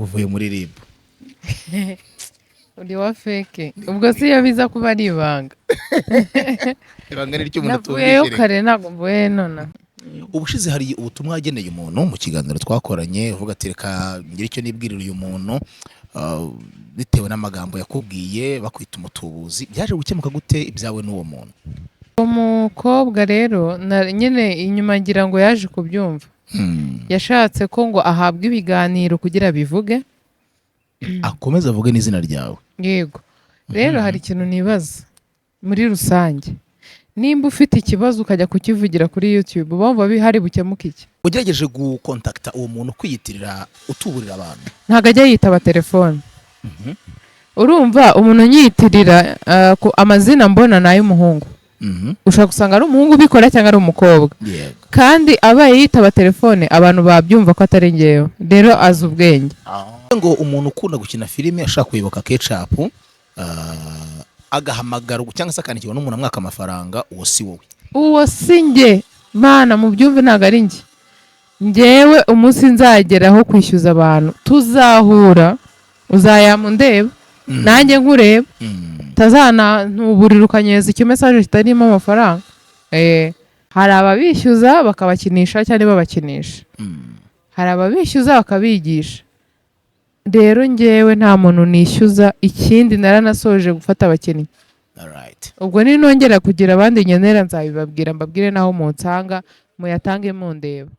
Uvuye muri RIB? Uri wa fake. Ubwo si iyo biza kuba ari ibanga. Ibanga ni ry'umuntu. Navuyeyo Atumvise. kare, ntabwo mvuye nona. Ubushize hari ubutumwa wageneye umuntu mu kiganiro twakoranye, uvuga ati: "Reka ngire icyo nibwirira uyu muntu," bitewe n'amagambo yakubwiye bakwita umutubuzi. Byaje gukemuka gute ibyawe n'uwo muntu? Uwo mukobwa rero nyine inyuma ngira ngo yaje kubyumva. Yashatse ko ngo ahabwe ibiganiro kugira bivuge. Akomeze avuge n'izina ryawe. Yego. Rero hari ikintu nibaza muri rusange: nimba ufite ikibazo ukajya kukivugira kuri YouTube, bumva bihari bukemuke iki? Ugerageje gukontakita uwo muntu kwiyitirira utuburira abantu? Ntabwo ajya yitaba telefone. Urumva umuntu unyitirira, amazina mbona ni ay'umuhungu. Ushobora gusanga ari umuhungu ubikora cyangwa ari umukobwa. Kandi abaye yitaba telefone, abantu babyumva ko atari ngewe. Rero azi ubwenge. Ngo umuntu ukunda gukina filime ashaka kuyoboka Kecapu, agahamagara cyangwa se akandikirwa n'umuntu amwaka amafaranga, uwo si wowe? Uwo si njye. Mana, mubyumve, ntabwo ari njye. Njyewe umunsi nzageraho kwishyuza abantu, tuzahura, uzayama undeba nanjye nkureba. Utazanantuburira ukanyereza icyo message kitarimo amafaranga. Hari ababishyuza bakabakinisha cyangwa babakinisha. Hari ababishyuza bakabigisha. Rero njyewe nta muntu nishyuza. Ikindi, naranasoje gufata abakinnyi. Ubwo ninongera kugira abandi nkenera, nzabibabwira, mbabwire n'aho munsanga, muyatange mundeba.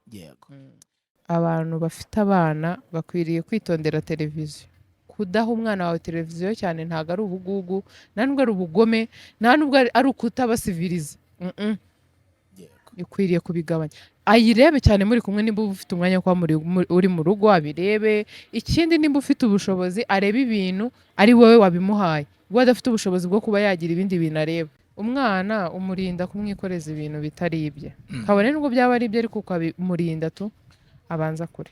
Abantu bafite abana bakwiriye kwitondera televiziyo. Kudaha umwana wawe televiziyo cyane ntabwo ari ubugugu, nta nubwo ari ubugome, nta nubwo ari ukutabasiviriza. Ukwiriye kubigabanya, ayirebe cyane muri kumwe. Nimba ufite umwanya wo kuba uri mu rugo, abirebe. Ikindi, nimba ufite ubushobozi, arebe ibintu ari wowe wabimuhaye. We adafite ubushobozi bwo kuba yagira ibindi bintu areba. Umwana umurinda kumwikoreza ibintu bitari ibye, kabone nubwo byaba ari ibye, ariko ukabimurinda tu abanza kure.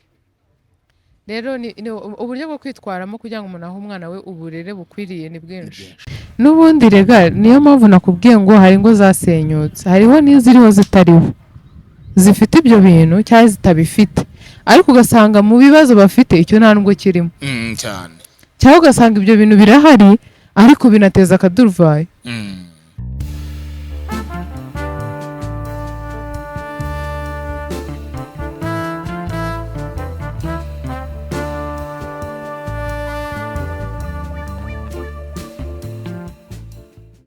Rero ni uburyo bwo kwitwaramo kugira ngo umuntu ahe umwana we uburere bukwiriye ni bwinshi. N'ubundi rega niyo mpamvu nakubwiye ngo hari ingo zasenyutse, hariho n'iziriho zitariho, zifite ibyo bintu cyangwa zitabifite, ariko ugasanga mu bibazo bafite icyo nta nubwo kirimo. Cyane. Cyangwa ugasanga ibyo bintu birahari, ariko binateza akaduruvayo.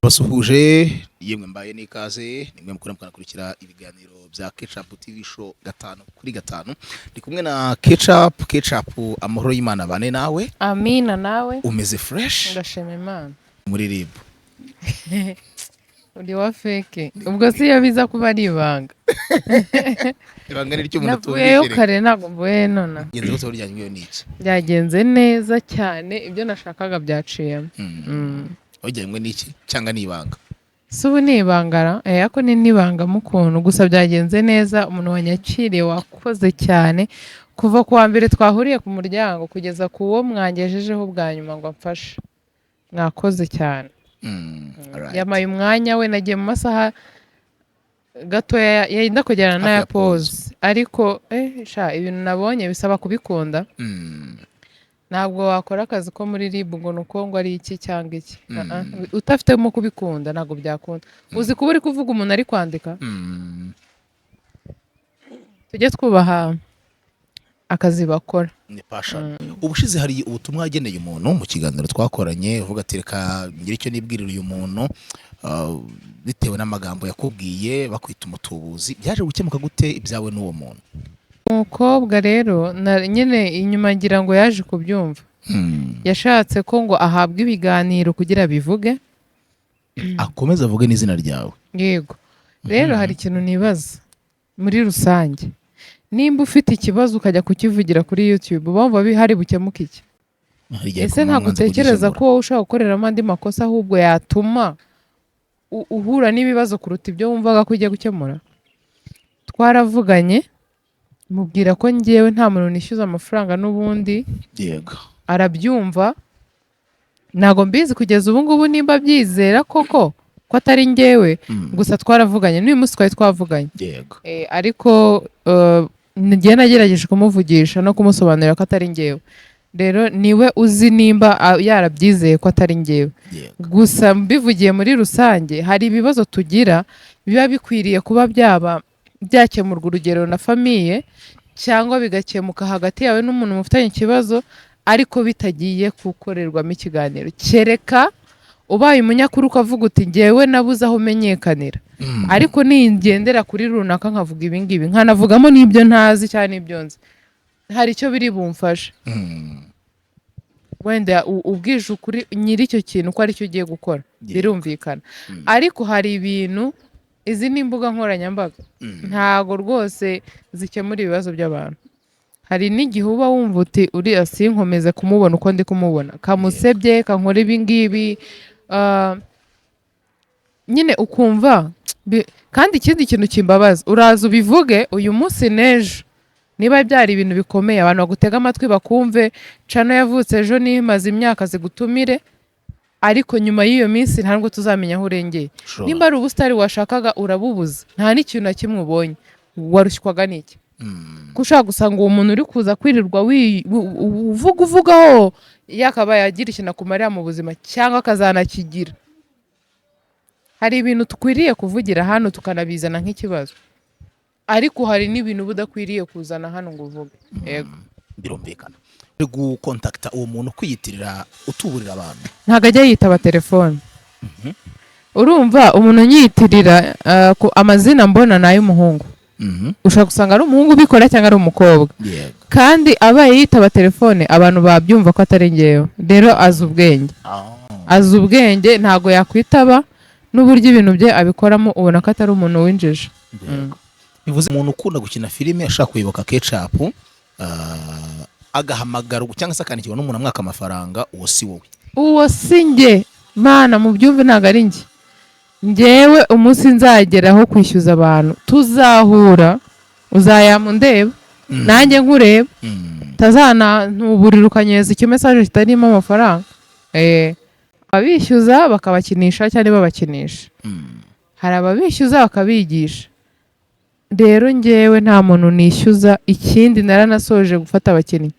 Basuhuje yemwe, mbaye n'ikaze nimwe mukora mukanakurikira ibiganiro bya Ketchup TV Show gatanu kuri gatanu. Ndi kumwe na Ketchup. Ketchup, amahoro y'Imana bane nawe. Amina, nawe. Umeze fresh? Ndashima Imana. Muri RIB? Uri wa fake. Ubwo si iyo biza kuba ari ibanga. Ibanga ni ry'umuntu. Navuyeyo Atumvise. kare, ntabwo mvuye nona. Genze gute? Burya ni iki? Byagenze neza cyane, ibyo nashakaga byaciyemo. Wajyanywe n'iki cyangwa ni ibanga? Si ubu ni ibangara, ariko ni n'ibanga mu kuntu. Gusa byagenze neza. Umuntu wanyakiriye, wakoze cyane, kuva ku wa mbere twahuriye ku muryango kugeza ku wo mwangejejeho bwa nyuma ngo amfashe, mwakoze cyane. Alright. Yamaye umwanya we. Nagiye mu masaha gatoya yenda kujyana Hafi n'aya ya pause. pause, ariko sha, ibintu nabonye bisaba kubikunda. Ntabwo wakora akazi ko muri RIB ngo ni uko ngo ari iki cyangwa iki. Ah, ah. Utafitemo kubikunda ntabwo byakunda. Uzi kuba uri kuvuga umuntu ari kwandika. Tujye twubaha akazi bakora. Ni passion. Ubushize hari ubutumwa wageneye umuntu mu kiganiro twakoranye, uvuga ati: "Reka ngire icyo nibwirira uyu muntu," bitewe n'amagambo yakubwiye bakwita umutubuzi. Byaje gukemuka gute ibyawe n'uwo muntu? Umukobwa rero nyine inyuma ngira ngo yaje kubyumva. Yashatse ko ngo ahabwe ibiganiro kugira bivuge. Akomeze avuge n'izina ryawe. Yego. Rero hari ikintu nibaza muri rusange: nimba ufite ikibazo ukajya kukivugira kuri YouTube, bumva bihari bukemuke iki? Hari igihe Ese ku ntabwo mwanze utekereza kugikemura. ko wowe ushobora gukoreramo andi makosa, ahubwo yatuma uhura n'ibibazo kuruta ibyo wumvaga ko ugiye gukemura? Twaravuganye, mubwira ko ngewe nta muntu nishyuza amafaranga n'ubundi. Arabyumva. Ntabwo mbizi kugeza ubu ngubu nimba abyizera koko ko atari ngewe. Gusa twaravuganye, n'uyu munsi twari twavuganye. Ariko njye nagerageje kumuvugisha no kumusobanurira ko atari ngewe. Rero niwe uzi nimba yarabyizeye ko atari njyewe. Gusa mbivugiye muri rusange, hari ibibazo tugira biba bikwiriye kuba byaba byakemurwa, urugero na famille, cyangwa bigakemuka hagati yawe n'umuntu mufitanye ikibazo, ariko bitagiye gukorerwamo ikiganiro, kereka ubaye umunyakuri ukavuga uti: "Ngewe nabuze aho menyekanira, ariko ningendera kuri runaka nkavuga ibi ngibi, nkanavugamo n'ibyo ntazi cyangwa n'ibyo nzi, hari icyo biri bumfashe." Wenda ubwije ukuri nyiri icyo kintu ko aricyo ugiye gukora, birumvikana. Ariko hari ibintu, izi ni imbuga nkoranyambaga, ntago rwose zikemura ibibazo by'abantu. Hari n'igihe uba wumva uti: "Uriya sinkomeze kumubona uko ndi kumubona, kamusebye, kankora ibi ngibi." Nyine ukumva kandi ikindi kintu kimbabaza, uraza ubivuge uyu munsi n'ejo, niba byari ibintu bikomeye, abantu bagutega amatwi bakumve, channel yavutse ejo nimaze imyaka zigutumire, ariko nyuma y'iyo minsi nta nubwo tuzamenya aho urengeye. Nimba ari ubusitari washakaga, urabubuza, nta n'ikintu na kimwe ubonye. Warushywaga n'iki? Ko ushaka gusanga uwo muntu uri kuza kwirirwa uvuga uvugaho yakabaye agira ikintu akumarira mu buzima cyangwa akazanakigira. Hari ibintu dukwiriye kuvugira hano tukanabizana nk'ikibazo, ariko hari n'ibintu uba udakwiriye kuzana hano ngo uvuge. Yego. Birumvikana. Uri gukontakita uwo muntu kwiyitirira utuburira abantu? Ntabwo ajya yitaba telefone. Urumva umuntu unyiyitirira, amazina mbona ni ay'umuhungu. Ushobora gusanga ari umuhungu ubikora cyangwa ari umukobwa. Kandi abaye yitaba telefone, abantu babyumva ko atari ngewe. Rero azi ubwenge, azi ubwenge, ntabwo yakwitaba. N'uburyo ibintu bye abikoramo, ubona ko atari umuntu w'injiji. Yego. Bivuze umuntu ukunda gukina filime ashaka kuyoboka Kecapu, agahamagara cyangwa se akandikirwa n'umuntu amwaka amafaranga, uwo si wowe? Uwo si njye. Mana, mubyumve, ntabwo ari njye. Njyewe umunsi nzageraho kwishyuza abantu, tuzahura, uzayama undeba nanjye nkureba, tazanantuburira ukanyereza icyo message kitarimo amafaranga. Ababishyuza bakabakinisha cyangwa ntibabakinisha, hari ababishyuza bakabigisha. Rero njyewe nta muntu nishyuza. Ikindi, naranasoje gufata abakinnyi.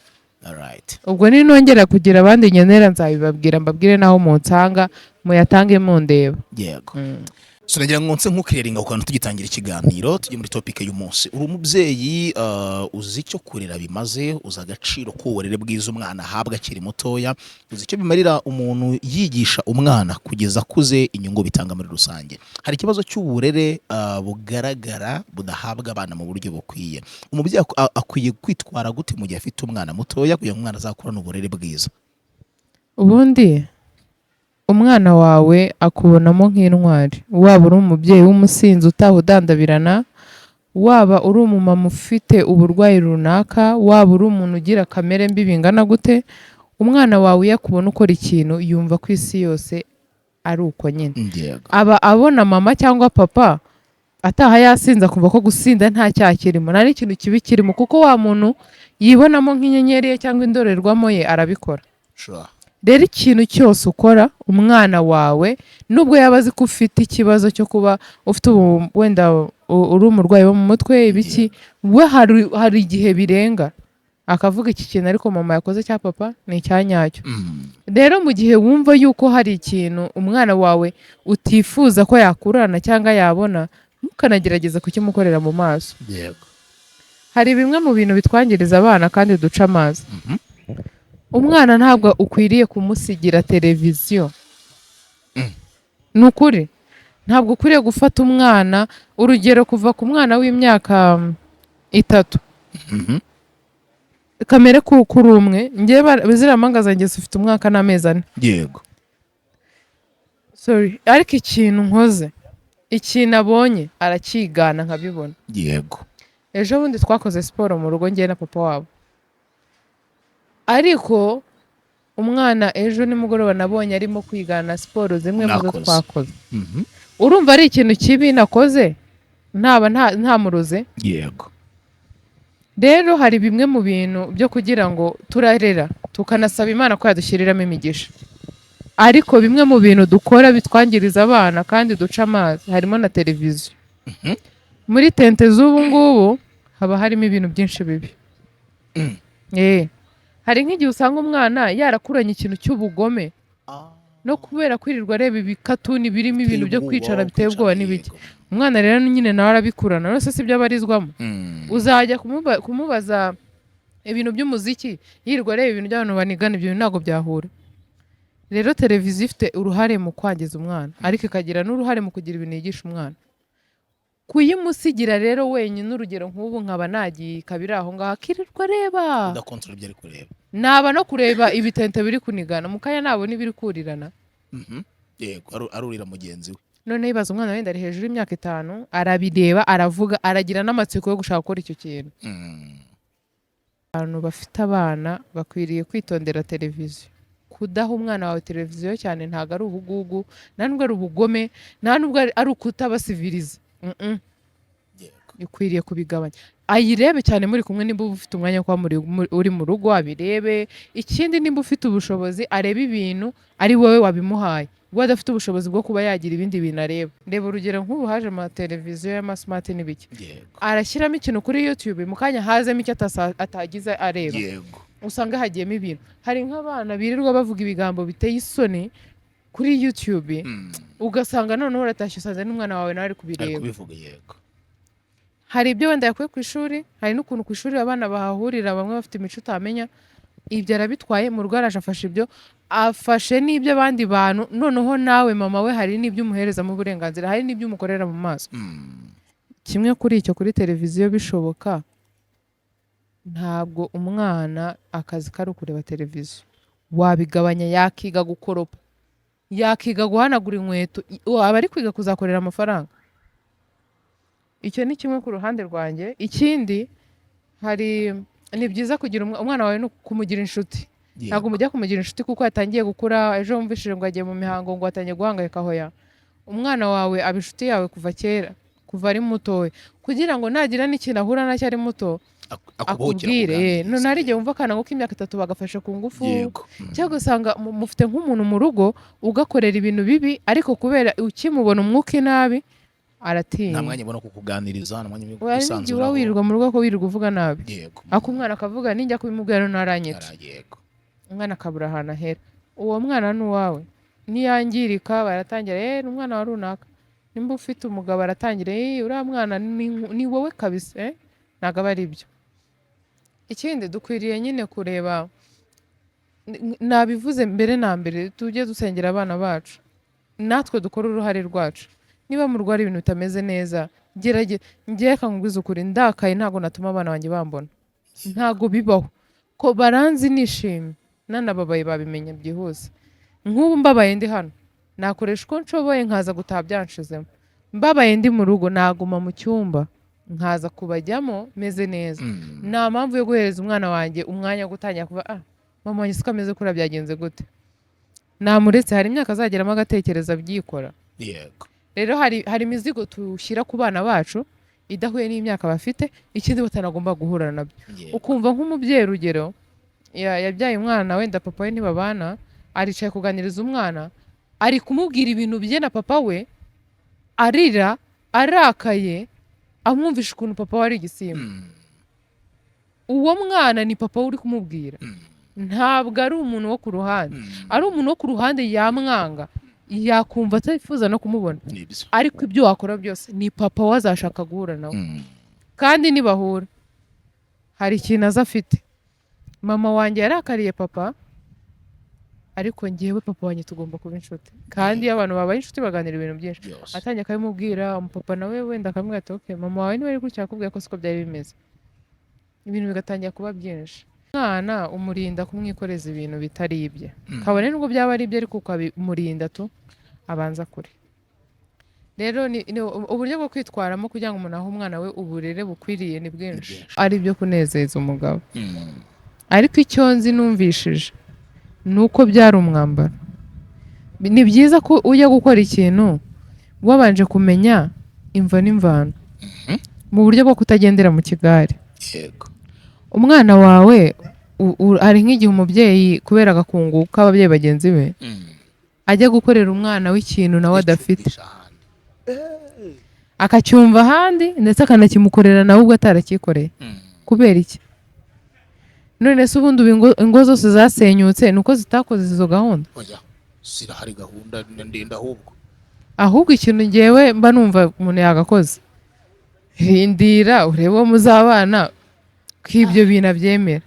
Ubwo ninongera kugira abandi nkenera, nzabibabwira, mbabwire n'aho munsanga, muyatange mundeba. Yego. So nagira ngo nse nk'ukiriringa ku kantu tugitangira ikiganiro, tujye muri topic y'umunsi. Uri umubyeyi, uzi icyo kurera bimaze, uzi agaciro k'uburere bwiza umwana ahabwa akiri mutoya, uzi icyo bimarira umuntu yigisha umwana kugeza akuze, inyungu bitanga muri rusange. Hari ikibazo cy'uburere bugaragara budahabwa abana mu buryo bukwiye. Umubyeyi akwiye kwitwara gute mu gihe afite umwana mutoya kugira ngo umwana azakurane uburere bwiza? Ubundi umwana wawe akubonamo nk'intwari. Waba uri umubyeyi w'umusinzi utaha udandabirana, waba uri umumama ufite uburwayi runaka, waba uri umuntu ugira kamere mbi bingana gute, umwana wawe iyo akubona ukora ikintu, yumva ko isi yose ari uko nyine. Aba abona mama cyangwa papa ataha yasinze, akumva ko gusinda nta cyaha kirimo, nta n'ikintu kibi kirimo, kuko wa muntu yibonamo nk'inyenyeri ye cyangwa indorerwamo ye arabikora. Rero ikintu cyose ukora, umwana wawe nubwo yaba azi ko ufite ikibazo cyo kuba ufite ubu wenda uri umurwayi wo mu mutwe ibiki, we hari igihe birenga akavuga: "Iki kintu ariko mama yakoze cya papa ni icya nyacyo." Rero mu gihe wumva yuko hari ikintu umwana wawe utifuza ko yakurana cyangwa yabona, ntukanagerageze kukimukorera mu maso. Hari bimwe mu bintu bitwangiriza abana kandi duca amazi. Umwana ntabwo ukwiriye kumusigira televiziyo. Ni ukuri, ntabwo ukwiriye gufata umwana, urugero kuva ku mwana w'imyaka 3, kamere kuri umwe. Njyewe ziriya mpanga zanjye zifite umwaka n'amezi 4. Sorry, ariko ikintu nkoze, ikintu abonye, aracyigana nkabibona. Ejo bundi twakoze siporo mu rugo, njye na papa wabo, ariko umwana ejo nimugoroba nabonye arimo kwigana siporo zimwe mu zo Mwakoze. twakoze. Urumva ari ikintu kibi nakoze ntaba ntamuroze? Rero hari bimwe mu bintu byo kugira ngo turarera, tukanasaba Imana ko yadushyiriramo imigisha, ariko bimwe mu bintu dukora bitwangiriza abana kandi duca amazi, harimo na televiziyo. Muri tente z'ubu ngubu haba harimo ibintu byinshi bibi. Hari nk'igihe usanga umwana yarakuranye ikintu cy'ubugome no kubera kwirirwa areba ibikatuni birimo ibintu byo kwicana biteye ubwoba n'ibiki. Umwana rero nyine nawe arabikurana, none se si byo abarizwamo? Uzajya kumubaza ibintu by'umuziki yirirwa areba ibintu by'abantu banigana, ibyo bintu ntabwo byahura. Rero televiziyo ifite uruhare mu kwangiza umwana, ariko ikagira n'uruhare mu kugira ibintu yigisha umwana. Kuyimusigira rero wenyine, urugero nk'ubu nkaba nagiye ikaba iri aho ngaho akirirwa areba, Udakontorora ibyo ari kureba. Naba no kureba ibitente biri kunigana, mu kanya nabona ibiri kurirana. Yego, arurira mugenzi we. Noneho ibaza umwana wenda ari hejuru y'imyaka 5, arabireba, aravuga, aragira n'amatsiko yo gushaka gukora icyo kintu. Abantu bafite abana bakwiriye kwitondera televiziyo. Kudaha umwana wawe televiziyo cyane ntabwo ari ubugugu, nta nubwo ari ubugome, nta nubwo ari ukutabasiviriza. Ukwiriye kubigabanya, ayirebe cyane muri kumwe, nimba ufite umwanya wo kuba uri mu rugo abirebe. Ikindi, nimba ufite ubushobozi, arebe ibintu ari wowe wabimuhaye, we adafite ubushobozi bwo kuba yagira ibindi bintu areba. Reba urugero nk'ubu haje amateleviziyo y'amasmart n'ibiki, arashyiramo ikintu kuri YouTube, mu kanya hazemo icyo atagize areba, usanga hagiyemo ibintu. Hari nk'abana birirwa bavuga ibigambo biteye isoni kuri YouTube, ugasanga noneho uratashye usanze n'umwana wawe nawe ari Ari kubireba. kubivuga, yego. Hari ibyo wenda yakuye ku ishuri, hari n'ukuntu ku ishuri abana bahahurira bamwe bafite imico utamenya. Ibyo arabitwaye mu rugo, araje afashe ibyo, afashe n'ibyo abandi bantu. Noneho nawe mama we hari n'ibyo umuherezamo uburenganzira, hari n'ibyo umukorera mu maso. Kimwe kuri icyo, kuri televiziyo, bishoboka ntabwo umwana akazi kari ukureba televiziyo. Wabigabanya, yakiga gukoropa, yakiga guhanagura inkweto, aba ari kwiga kuzakorera amafaranga. Icyo ni kimwe ku ruhande rwanjye. Ikindi, hari ni byiza kugira umwana wawe no kumugira inshuti. Ntabwo mujya kumugira inshuti kuko yatangiye gukura, ejo wumvishije ngo agiye mu mihango, ngo atangiye guhangayika. Hoya, umwana wawe aba inshuti yawe kuva kera, kuva ari mutoya, kugira ngo nagira n'ikintu ahura nacyo ari muto Akubohokera, akubwire. akuganirize. None hari igihe wumva akana ngo k'imyaka 3 bagafashe ku ngufu, cyangwa ugasanga mufite nk'umuntu mu rugo ugakorera ibintu bibi, ariko kubera ukimubona umwuka inabi aratinya. Nta mwanya ubona wo kukuganiriza, nta mwanya wo Hari n'igihe uba kwisanzuraho. wirirwa mu rugo ko wirirwa uvuga nabi, ariko umwana akavuga ninjya kubimubwira none aranyica. Umwana akabura ahantu ahera. Uwo mwana ni uwawe, niyangirika baratangira: "Eh, ni umwana wa runaka." Nimba ufite umugabo aratangira: "Eh, uriya mwana ni wowe kabisa." Eh, ntabwo aba ari byo. Ikindi dukwiriye nyine kureba, nabivuze mbere na mbere, tujye dusengera abana bacu, natwe dukore uruhare rwacu. Niba mu rugo hari ibintu bitameze neza, gerage. Njyewe reka nkubwize ukuri, ndakaye ntabwo natuma abana banjye bambona, ntabwo bibaho ko baranzi nishimye nanababaye babimenya byihuse. Nk'ubu mbabaye ndi hano, nakoresha uko nshoboye nkaza gutaha byanshizemo. Mbabaye ndi mu rugo, naguma mu cyumba nkaza kubajyamo meze neza. Nta mpamvu yo guhereza umwana wanjye umwanya wo gutangira kuva: "Ah, mama wanjye siko ameze kuriya, byagenze gute?" Namuretse, hari imyaka azageramo agatekereza byikora. Rero hari imizigo tushyira ku bana bacu idahuye n'imyaka bafite, ikindi batanagomba guhura nabyo. Ukumva nk'umubyeyi, urugero, yabyaye umwana, wenda papa we ntibabana, aricaye kuganiriza umwana, ari kumubwira ibintu bye na papa we, arira, arakaye, amwumvisha ukuntu papa we ari igisimba. Uwo mwana ni papa we uri kumubwira, ntabwo ari umuntu wo ku ruhande. Ari umuntu wo ku ruhande yamwanga, yakumva atifuza no kumubona. Nibyo. Ariko ibyo wakora byose, ni papa we azashaka guhura nawe. Kandi nibahura hari ikintu aza afite: "Mama wanjye yarakariye papa, ariko njyewe papa wanjye tugomba kuba inshuti." Kandi iyo abantu babaye inshuti baganira ibintu byinshi. Byose. Atangiye akabimubwira, umupapa nawe wenda akamubwira ati: "Okay, mama wawe niba ari gutya yakubwiye ko siko byari bimeze." Ibintu bigatangira kuba byinshi. Umwana umurinda kumwikoreza ibintu bitari ibye, kabone nubwo byaba ari ibye, ariko ukabimurinda tu abanza kure. Rero ni uburyo bwo kwitwaramo kugira ngo umuntu ahe umwana we uburere bukwiriye ni bwinshi. Bwinshi. Ari ibyo kunezeza umugabo, ariko icyo nzi numvishije ni uko byari umwambaro. Ni byiza ko ujya gukora ikintu wabanje kumenya imvo n'imvano, mu buryo bwo kutagendera mu kigare. Umwana wawe hari nk'igihe umubyeyi kubera agakungu k'ababyeyi bagenzi be ajya gukorera umwana w'ikintu nawe adafite, Yicumbisha ahandi. Akacyumva ahandi, ndetse akanakimukorera nawe ubwo atarakikoreye. Kubera iki? None se ubundi ubu ingo zose zasenyutse ni uko zitakoze izo gahunda? Oya, zirahari gahunda ndende ahubwo. Ahubwo ikintu ngewe mba numva umuntu yagakoze, rindira urebe uwo muzabana ko ibyo bintu abyemera.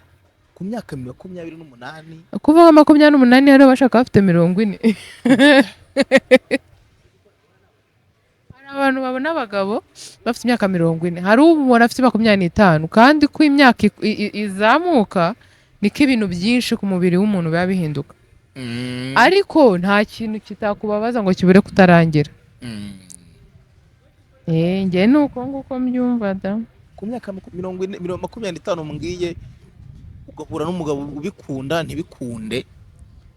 Ku myaka 28. Kuvuga 28 rero bashaka bafite 40. Hari abantu babona abagabo bafite imyaka 40, hari ubona afite 25, kandi ko imyaka izamuka niko ibintu byinshi ku mubiri w'umuntu biba bihinduka, ariko nta kintu kitakubabaza ngo kibure kutarangira. Njye ni uko nguko mbyumva da. Ku myaka 40, 25 mbwiye, ugahura n'umugabo ubikunda ntibikunde.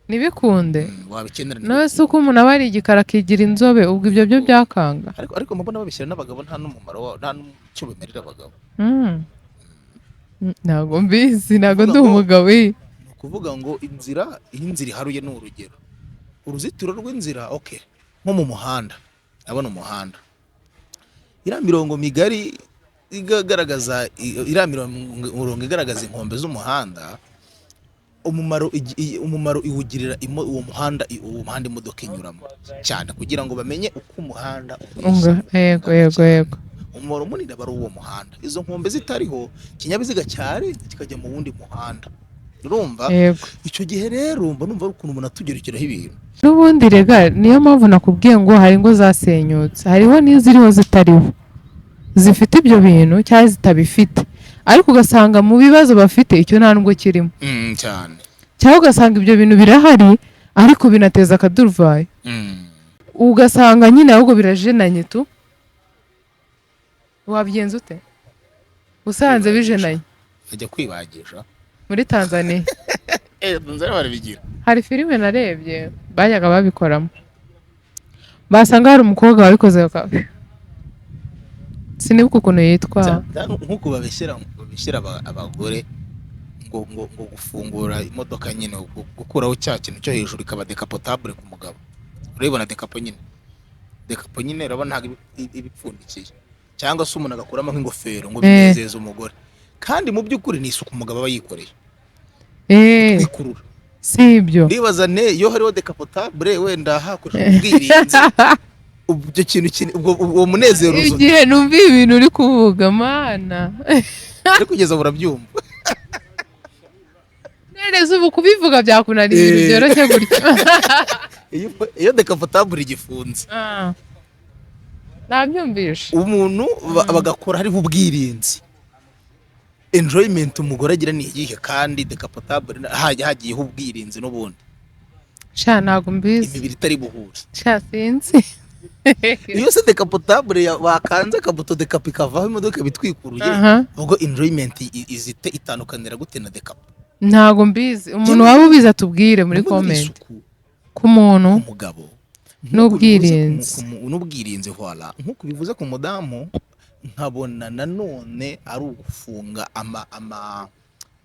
Ntibikunde. Wabikenera. Nawe se uko umuntu aba ari igikara akigira inzobe, ubwo ibyo byo byakanga? Ariko mbona babishyira n'abagabo nta n'umumaro wabo, nta n'icyo bemerera abagabo. Ntabwo mbizi, ntabwo ndi Kuvuga ngo- umugabo. Ni ukuvuga ngo inzira, iyo inzira iharuye, ni urugero uruzitiro rw'inzira, okay, nko mu muhanda, ndabona umuhanda iriya mirongo migari igaragaza, iriya mirongo igaragaza inkombe z'umuhanda, umumaro iwugirira uwo muhanda imodoka inyuramo cyane, kugira ngo bamenye uko umuhanda Unga, ureshya. Yego. Umumaro munini aba ari uwo muhanda. Izo nkombe zitariho, ikinyabiziga cyarenze kikajya mu wundi muhanda, urumva? Yego. Icyo gihe rero mba numva ari ukuntu umuntu atugerekeraho ibintu. N'ubundi rega niyo mpamvu nakubwiye ngo hari ingo zasenyutse, hariho n'iziriho zitariho, zifite ibyo bintu cyangwa zitabifite, ariko ugasanga mu bibazo bafite icyo nta nubwo kirimo. Cyane. Cyangwa ugasanga ibyo bintu birahari ariko binateza akaduruvayo, ugasanga nyine ahubwo birajenanye tu. Wabigenza ute usanze Kwibagisha. bijenanye? Ajya kwibagisha. Muri Tanzania. Nzara barabigira. Hari filime narebye bajyaga babikoramo, basanga hari umukobwa wabikoze sinibuka ukuntu yitwa. Nk'uko babeshyera abagore ngo gufungura imodoka nyine, gukuraho cya kintu cyo hejuru ikaba décapotable ku mugabo. Urabibona décapo nyine, décapo nyine urabona ntabwo iba ipfundikiye, cyangwa se umuntu agakuramo nk'ingofero ngo binezeze umugore, kandi mu by'ukuri ni isuku umugabo aba yikoreye, kwikurura. Si ibyo. Ndibaza ne iyo hariho décapotable wenda hakoreshejwe ubwirinzi, ubwo kintu ubwo uwo munezero uza. Igihe numva ibintu uri kuvuga, mana. Ariko kugeza urabyumva. None se ubu kubivuga byakunaniye ibintu byoroshye gutyo? Iyo décapotable igifunze, Nabyumvishe. umuntu bagakora hariho ubwirinzi, enjoyment umugore agira ni iyihe kandi décapotable hagiyeho ubwirinzi n'ubundi? Sha, ntabwo mbizi. Imibiri itari buhure. Sha, sinzi. Iyo se décapotable bakanze akabuto décapo ikavaho, imodoka bitwikuruye, ubwo enjoyment izite itandukanira gute na décapo? Ntabwo mbizi. Umuntu waba ubizi atubwire muri Ubundi ni comment. isuku Ku muntu ku mugabo. N'ubwirinzi. N'ubwirinzi, voilà. Nk'uko bivuze ku mudamu, nkabona nanone ari ugufunga ama ama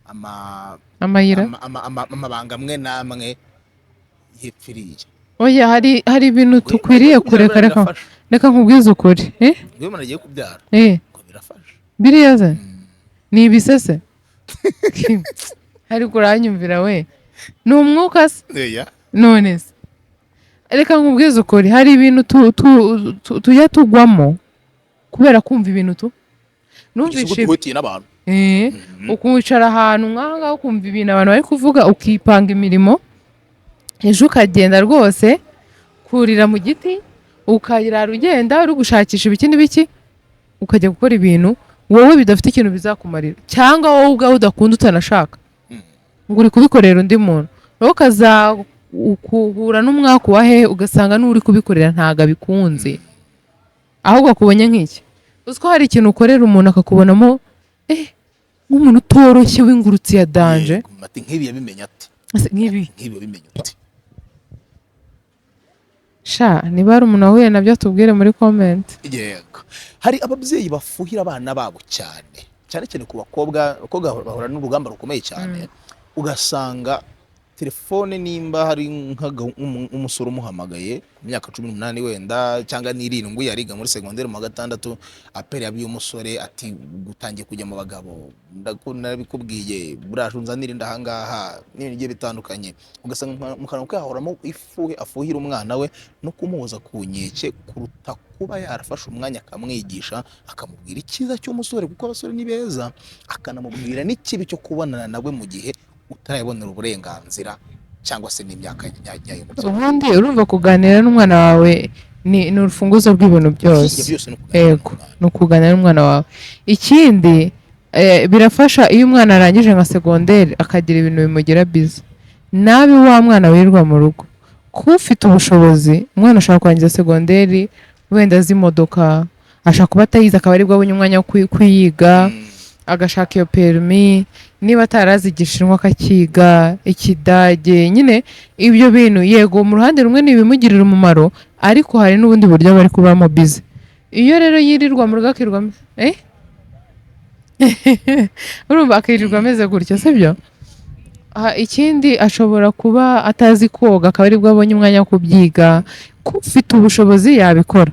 ama Amayira. amabanga amwe n'amwe yepfiriye. Oya, hari ibintu dukwiriye kureka. Reka Birafasha. reka nkubwize ukuri, eh. Iyo umuntu agiye kubyara, ngo birafasha. Biriya se ni ibisese, ariko uranyumvira we, ni umwuka se? Eya. None se reka nkubwize ukuri, hari ibintu tujya tugwamo kubera kumva ibintu tu numvishe. Duhutiye n'abantu. Ukicara ahantu nk'aha ngaha ukumva ibintu abantu bari kuvuga, ukipanga imirimo, ejo ukagenda rwose kurira mu giti, ukayirara ugenda uri gushakisha ibiki n'ibiki, ukajya gukora ibintu wowe bidafite ikintu bizakumarira, cyangwa wowe ubwawe udakunda, utanashaka, ngo uri kubikorera undi muntu, wowe ukaza ukuhura n'umwaka wa hehe, ugasanga n'uri kubikorera ntabwo abikunze, ahubwo akubonye nk'iki. Uzi ko hari ikintu ukorera umuntu akakubonamo nk'umuntu utoroshye w'ingurutsi ya danger. Yego, ati nk'ibi yabimenye ate? Ese nk'ibi? Nk'ibi yabimenye ute? Sha, niba hari umuntu wahuye nabyo tubwire muri comment. Yego, hari ababyeyi bafuhira abana babo cyane, cyane cyane ku bakobwa. Abakobwa bahura n'urugamba rukomeye cyane, ugasanga Telefone, nimba hari nk'umusore umuhamagaye ku myaka 18 wenda cyangwa n'irindwi, ariga muri segonderi mu wa gatandatu, appel yabiye umusore ati: "Gutangiye kujya mu bagabo, narabikubwiye, buraje unzanire inda ahangaha," n'ibintu bigiye bitandukanye. Ugasanga mu kanwa ke hahoramo ifuhe afuhira umwana we no kumuhoza ku nkeke, kuruta kuba yarafashe umwanya akamwigisha, akamubwira icyiza cy'umusore, kuko abasore ni beza, akanamubwira n'ikibi cyo kubonana nawe mu gihe utarayibonera uburenganzira cyangwa se n'imyaka nyayo mu byo. Ubundi urumva kuganira n'umwana wawe ni urufunguzo rw'ibintu byose. Ibyo byose ni ukuganira n'umwana. Ni ukuganira n'umwana wawe. Ikindi, birafasha iyo umwana arangije nka segonderi akagira ibintu bimugira busy, nabi wa mwana wirirwa mu rugo. Kuba ufite ubushobozi, umwana ashobora kurangiza segonderi wenda azi imodoka, ashobora kuba atayizi akaba aribwo abonye umwanya wo kuyiga, agashaka iyo permis, niba atarazi Igishinwa akakiga, Ikidage. Nyine ibyo bintu, yego, mu ruhande rumwe ni ibimugirira umumaro, ariko hari n'ubundi buryo bari kubamo busy. Iyo rero yirirwa mu rugo akirirwa urumva akirirwa ameze gutyo, sibyo? Ikindi, ashobora kuba atazi koga akaba aribwo abonye umwanya wo kubyiga. Ko ufite ubushobozi yabikora,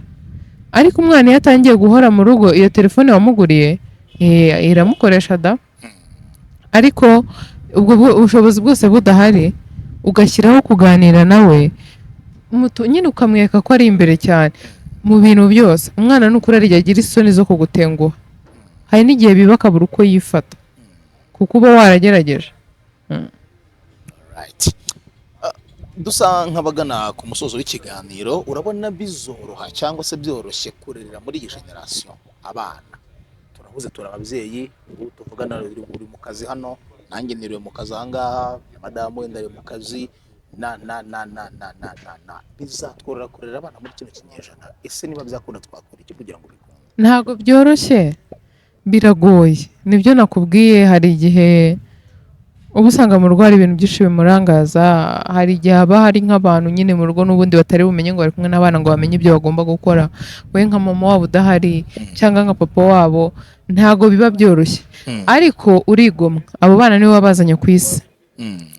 ariko umwana iyo atangiye guhora mu rugo, iyo telefone wamuguriye iramukoresha da. Ariko ubwo bushobozi bwose budahari, ugashyiraho kuganira nawe nyine ukamwereka ko ari imbere cyane mu bintu byose. Umwana ni ukuri ari igihe agira isoni zo kugutenguha, hari n'igihe biba akabura uko yifata kuko uba waragerageje. Right. Dusa nk'abagana ku musozo w'ikiganiro. Urabona bizoroha cyangwa se byoroshye kurerera muri iyi generation abana? Turahuze, turi ababyeyi, ubu tuvugana uri mu kazi hano, nanjye niriwe mu kazi ahangaha, madamu wenda ari mu kazi, na na na na na na na na bizatworohera kurera abana muri kino kinyejana? Ese niba byakunda, twakora iki kugira ngo bikunde? Ntabwo byoroshye, biragoye. Nibyo nakubwiye, hari igihe uba usanga mu rugo hari ibintu byinshi bimurangaza. Hari igihe haba hari nk'abantu nyine mu rugo n'ubundi batari bumenye ngo bari kumwe n'abana, ngo bamenye ibyo bagomba gukora, we nka mama wabo udahari cyangwa nka papa wabo. Ntabwo biba byoroshye, ariko urigomwa. Abo bana nibo wabazanye ku isi.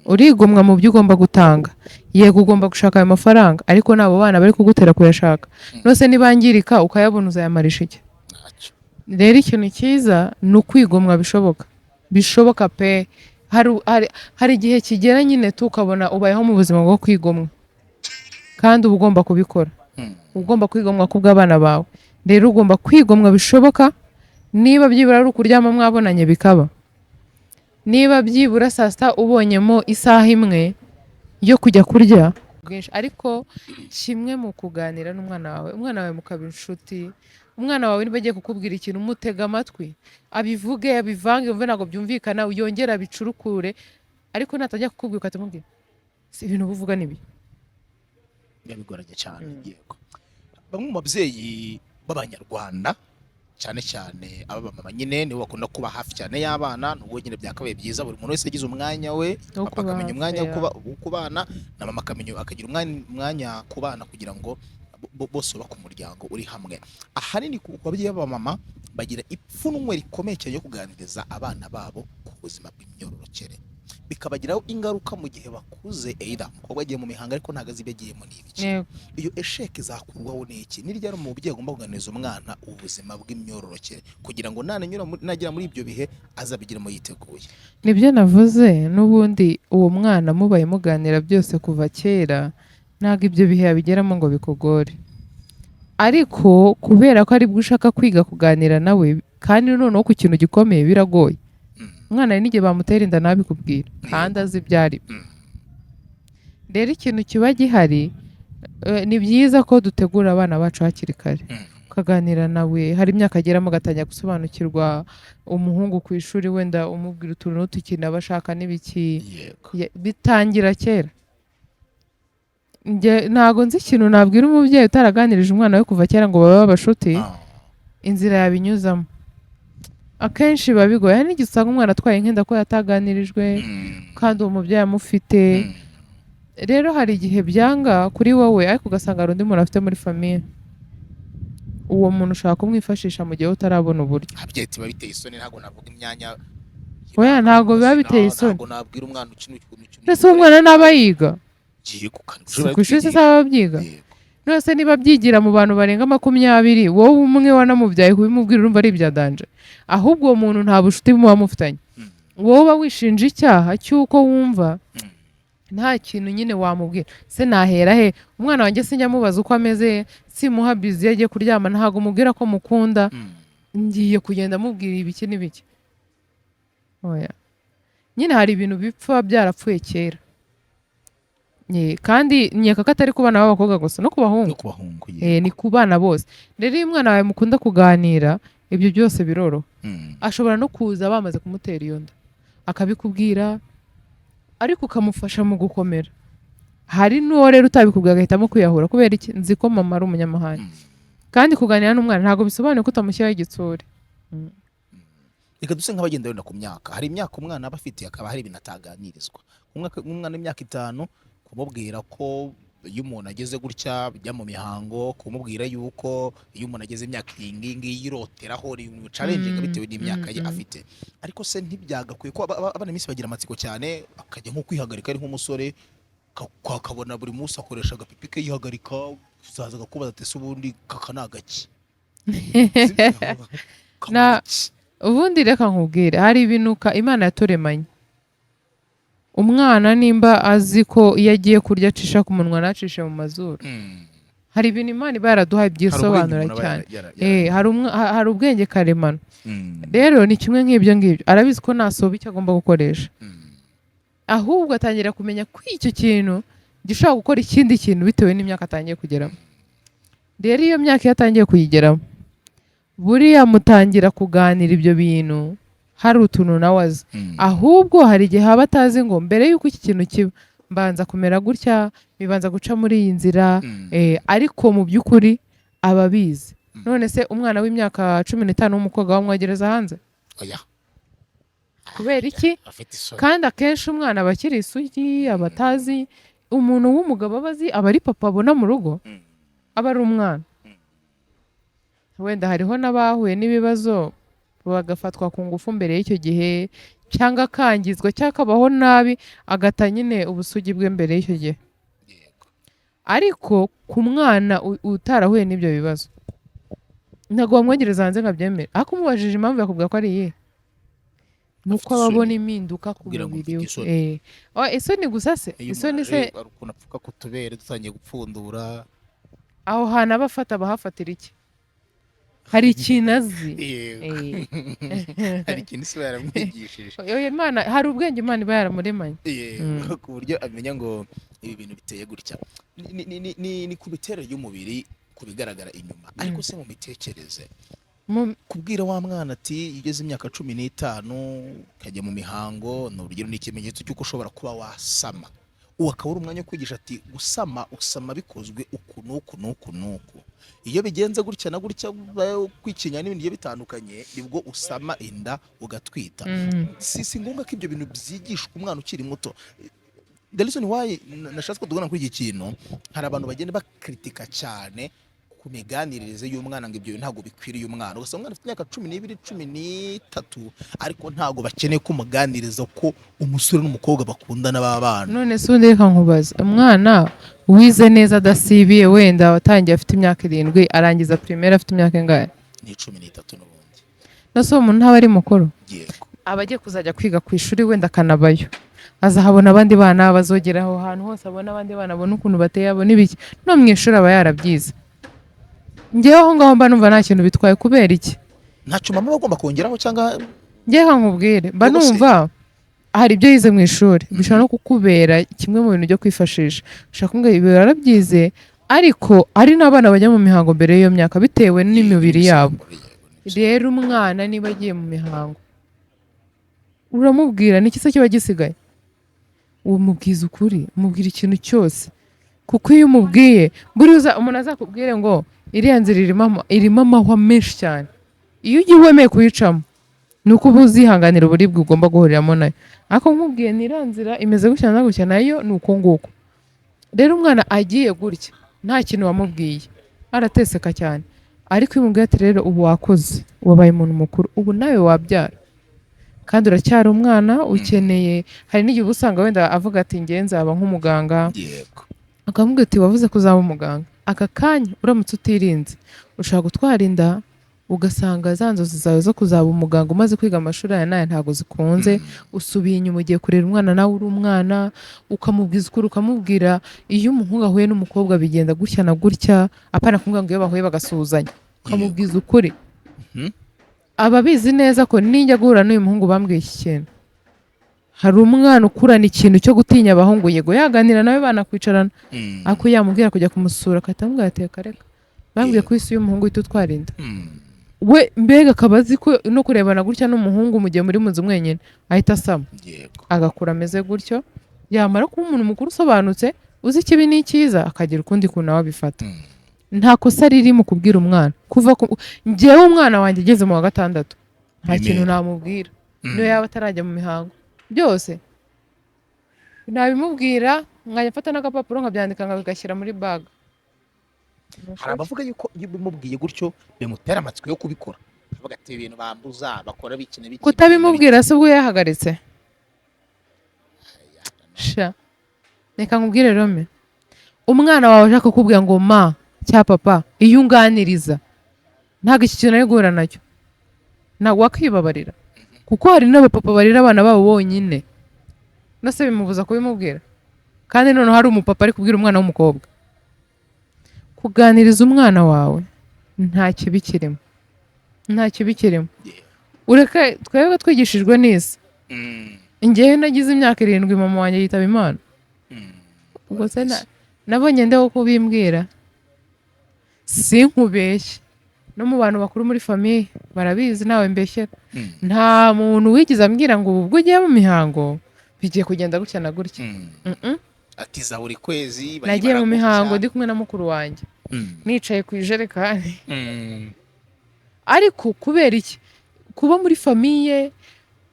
Urigomwa mu byo ugomba gutanga. Yego, ugomba gushaka ayo mafaranga, ariko n'abo bana bari kugutera kuyashaka. Nose nibangirika ukayabona, uzayamarisha iki? Ntacyo. Rero ikintu cyiza ni ukwigomwa bishoboka, bishoboka pe. Hari igihe kigera nyine tukabona ubayeho mu buzima bwo kwigomwa, kandi uba ugomba kubikora. Uba ugomba kwigomwa kubw'abana bawe. Rero ugomba kwigomwa bishoboka, niba byibura ari ukuryama mwabonanye bikaba, niba byibura saa sita ubonyemo isaha imwe yo kujya kurya bwinshi. Ariko kimwe mu kuganira n'umwana wawe, umwana wawe mukaba inshuti. Umwana wawe niba agiye kukubwira ikintu, umutega amatwi, abivuge, abivange, wumve ntabwo byumvikana, yongere abicurukure. Ariko natajya kukubwira, ugahita umubwira: "Si ibintu uba uvuga nibi?" Biba bigoranye cyane. Yego, bamwe mu babyeyi b'Abanyarwanda, cyane cyane ab'abamama nyine, nibo bakunda kuba hafi cyane y'abana, nubwo nyine byakabaye byiza buri muntu wese agize umwanya we, wo papa kuba akamenya hafi umwanya wo ya- kuba ku bana, na mama akamenya akagira umwanya ku bana, kugira ngo bose bubake umuryango uri hamwe. Ahanini ku babyeyi b'abamama bagira ipfunwe rikomeye cyane ryo kuganiriza abana babo ku buzima bw'imyororokere, bikabagiraho ingaruka mu gihe bakuze. Either umukobwa agiye mu mihango ariko ntabwo azi ibyo agiyemo ni ibiki. Iyo échec izakurwaho n'iki? Ni ryari umubyeyi agomba kuganiriza umwana ubuzima bw'imyororokere kugira ngo nagera muri ibyo bihe azabigiremo yiteguye? Nibyo navuze n'ubundi, uwo mwana mubaye muganira byose kuva kera, ntabwo ibyo bihe yabigeramo ngo bikugore. Ariko kubera ko aribwo ushaka kwiga kuganira nawe, kandi noneho ku kintu gikomeye, biragoye. Umwana hari n'igihe bamutera inda ntabikubwira kandi azi ibyo ari byo. Rero ikintu kiba gihari, ni byiza ko dutegura abana bacu hakiri kare, ukaganira nawe. Hari imyaka ageramo agatangira gusobanukirwa. Umuhungu ku ishuri wenda umubwira utuntu n'utukina aba ashaka n'ibiki. Bitangira kera. Njye ntago nzi ikintu nabwira umubyeyi utaraganirije umwana we kuva kera ngo babe abashuti, inzira yabinyuzamo akenshi biba bigoye. Hari n'igihe usanga umwana atwaye nk'inda ko yataganirijwe, kandi uwo mubyeyi amufite. Rero hari igihe byanga kuri wowe, ariko ugasanga hari undi muntu afite muri famille. Uwo muntu ushobora kumwifashisha mu gihe utarabona uburyo. Ababyeyi biba biteye isoni, ntabwo navuga imyanya Oya, ntabwo biba biteye isoni. Ntabwo nabwira umwana ukina ukuntu ukina. Ese uwo mwana ntaba yiga? Giye ku Si ku ishuri se aba abyiga? Yego. None niba abyigira mu bantu barenga 20, wowe umwe wanamubyaye kubimubwira urumva ari ibya danger? Ahubwo uwo muntu nta bushuti muba mufitanye. Wowe uba wishinja icyaha cy'uko wumva nta kintu nyine wamubwira. Se nahera he? Umwana wanjye sinjya amubaza uko ameze, simuha bisou iyo agiye kuryama, ntabwo mubwira ko mukunda. Ngiye kugenda mubwira ibiki n'ibiki? Oya nyine, hari ibintu bipfa byarapfuye kera. Kandi nkeka ko atari ku bana b'abakobwa gusa, no ku bahungu. No ku bahungu. Ni ku bana bose. Rero iyo umwana wawe mukunda kuganira, ibyo byose biroroha. Ashobora no kuza bamaze kumutera iyo nda akabikubwira, ariko ukamufasha mu gukomera. Hari n'uwo rero utabikubwira agahitamo kwiyahura. Kubera iki? Nzi ko mama ari umunyamahane. Kandi kuganira n'umwana ntabwo bisobanuye ko utamushyiraho igitsure. Reka duse nk'abagenda wenda ku myaka. Hari imyaka umwana aba afite akaba hari ibintu ataganirizwa. Nk'umwana w'imyaka 5, kumubwira ko iyo umuntu ageze gutya bijya mu mihango, kumubwira yuko iyo umuntu ageze imyaka iyi ngiyi ngiyi yiroteraho, ni ibintu challenging bitewe n'imyaka ye afite. Ariko se ntibyagakwiye ko abana iminsi bagira amatsiko cyane, akajya nko kwihagarika ari nk'umusore, akabona buri munsi akoresha agapipi ke yihagarika, uzaza akakubaza ati: "Ese ubundi kaka ni agaki?" Ubundi reka nkubwire, hari ibintu Imana yaturemanye. Umwana nimba azi ko iyo agiye kurya acisha ku munwa ntacishe mu mazuru, hari ibintu Imana iba yaraduhaye byisobanura cyane. Hari ubwenge karemano. Rero ni kimwe nk'ibyo ngibyo, arabizi ko nasoba icyo agomba gukoresha. Ahubwo atangira kumenya ko icyo kintu gishobora gukora ikindi kintu bitewe n'imyaka atangiye kugeramo. Rero iyo myaka iyo atangiye kuyigeramo, buriya mutangira kuganira ibyo bintu, hari utuntu nawe azi. Ahubwo hari igihe aba atazi ngo mbere y'uko iki kintu kiba mbanza kumera gutya, bibanza guca muri iyi nzira. Ariko mu by'ukuri aba abizi. None se umwana w'imyaka 15 w'umukobwa wamwogereza hanze? Oya. Kubera iki? Afite isoni. Kandi akenshi umwana aba akiri isugi, aba atazi umuntu w'umugabo aba azi, aba ari papa abona mu rugo, aba ari umwana. Wenda hariho n'abahuye n'ibibazo bagafatwa ku ngufu mbere y'icyo gihe, cyangwa akangizwa, cyangwa akabaho nabi, agata nyine ubusugi bwe mbere y'icyo gihe. Ariko ku mwana utarahuye n'ibyo bibazo, ntabwo wamwogereza hanze ngo abyemere. Ariko umubajije impamvu, yakubwira ko ari iyihe? Ni uko Afite aba abona isoni. impinduka ku Kugira ngo mubiri we. mfite isoni. Oh, isoni gusa se? Iyo Isoni umuntu se? aje, hari ukuntu apfuka ku tubere dutangiye gupfundura. Aho hantu aba afata, abahafatira iki? Hari ikintu azi. Hari ikintu isi iba yaramwigishije. Oya, Imana, hari ubwenge Imana iba yaramuremanye. Yego, ku buryo amenya ngo ibi bintu biteye gutya. Ni ku miterere y'umubiri, ku bigaragara inyuma, ariko se mu mitekerereze, kubwira wa mwana ati: "Iyo ugeze imyaka 15 ukajya mu mihango, ni urugero, ni ikimenyetso cy'uko ushobora kuba wasama," uwo akaba ari umwanya wo kwigisha ati: "Gusama, usama bikozwe uku n'uku n'uku n'uku, iyo bigenze gutya na gutya, kwikinya n'ibindi bigiye bitandukanye, nibwo usama inda ugatwita." Si ngombwa ko ibyo bintu byigishwa umwana ukiri muto? The reason why nashatse ko tugana kuri iki kintu, hari abantu bagenda bakritika cyane ku miganiririze y'umwana ngo ibyo bintu ntabwo bikwiriye umwana. Ugasanga umwana afite imyaka 12, 13, ariko ntabwo bakeneye ko umuganiriza ko umusore n'umukobwa bakundana b'abana. None se ubundi reka nkubaze, umwana wize neza adasibiye, wenda watangiye afite imyaka 7, arangiza primaire afite imyaka ingahe? Ni 13 n'ubundi. None se uwo muntu ntaba ari mukuru? Yego. Aba agiye kuzajya kwiga ku ishuri, wenda akanabayo, azahabona abandi bana, bazogera aho hantu hose abona abandi bana, abona ukuntu bateye, abona ibiki, no mu ishuri aba yarabyize. Njyewe aho ngaho mba numva nta kintu bitwaye. Kubera iki? Ntacyo mama aba agomba kongeraho cyangwa? Njyewe nkubwire, mba Ubwo se- numva hari ibyo yize mu ishuri bishobora no kukubera kimwe mu bintu byo kwifashisha. Ushobora kumubwira ibi warabyize, ariko hari n'abana bajya mu mihango mbere y'iyo myaka bitewe n'imibiri yabo. Rero umwana niba agiye mu mihango uramubwira, ni iki se kiba gisigaye? Umubwiza ukuri, umubwira ikintu cyose, kuko iyo umubwiye buriya umuntu azakubwire ngo iriya nzira irimo amahwa menshi cyane, iyo ugiye wemeye kuyicamo ni uko uba uzihanganira uburibwe ugomba guhuriramo nayo. Ariko nkubwiye ni iriya nzira imeze gutya na gutya, nayo ni uko nguko. Rero umwana agiye gutya nta kintu wamubwiye, arateseka cyane. Ariko iyo umubwiye ati: "Rero ubu wakoze, wabaye umuntu mukuru, ubu nawe wabyara," Kandi uracyari umwana, ukeneye. Hari n'igihe uba usanga wenda avuga ati: "Nge nzaba nk'umuganga." Akamubwira ati: "Wavuze ko uzaba umuganga, aka kanya uramutse utirinze ushobora gutwara inda, ugasanga za nzozi zawe zo kuzaba umuganga umaze kwiga amashuri aya n'aya ntabwo zikunze, usubiye inyuma, ugiye kurera umwana nawe uri umwana." Ukamubwiza ukuri, ukamubwira: iyo umuhungu ahuye n'umukobwa bigenda gutya na gutya, apana kumubwira ngo iyo bahuye bagasuhuzanya. Ukamubwiza ukuri, aba abizi neza ko ninjya guhura n'uyu muhungu bambwiye iki kintu. Hari umwana ukurana ikintu cyo gutinya abahungu. Yego, yaganira nawe, banakwicarana, ariko yamubwira kujya kumusura agahita amubwira ati: "Reka reka, bambwiye ko isi y'umuhungu uhita utwara inda." We mbega akaba azi ko no kurebana gutya n'umuhungu mu gihe muri mu nzu mwenyine ahita asama. Agakura ameze gutyo, yamara kuba umuntu mukuru usobanutse, uzi ikibi n'icyiza, akagira ukundi kuntu nawe abifata. Nta kosa riri mu kubwira umwana kuva ku. Njyewe umwana wanjye ageze mu wa gatandatu nta Remera. kintu namubwira, niyo yaba atarajya mu mihango, byose nabimubwira, nkajya mfata n'agapapuro nkabyandika, nkabigashyira muri bag. Hari abavuga yuko iyo ubimubwiye gutyo bimutera amatsiko yo kubikora, akavuga ati: "Ibintu bambuza bakora biki na biki." Kutabimubwira se ubwo yahagaritse? Sha, reka nkubwire Rome, umwana wawe ashaka kukubwira ngo ma cya papa, iyo unganiriza ntabwo iki kintu ari guhura nacyo, ntabwo wakwibabarira, kuko hari n'abapapa barera abana babo bonyine, nose bimubuza kubimubwira? Kandi noneho hari umupapa ari kubwira umwana w'umukobwa. Kuganiriza umwana wawe nta kibi kirimo, nta kibi kirimo. Ureke twebwe twigishijwe n'isi. Njyewe nagize imyaka 7 mama wanjye yitaba Imana. Ubwo se nabonye nde wo kubimbwira? Sinkubeshye, no mu bantu bakuru muri famille barabizi, nawe mbeshyera. Nta muntu wigeze ambwira ngo ubu ubwo ugiye mu mihango bigiye kugenda gutya na gutya. Atiza buri kwezi. Nagiye Bayibara mu mihango gutya. ndi kumwe na mukuru wanjye, nicaye ku ijerekani. Ariko kubera iki? Kuba muri famille,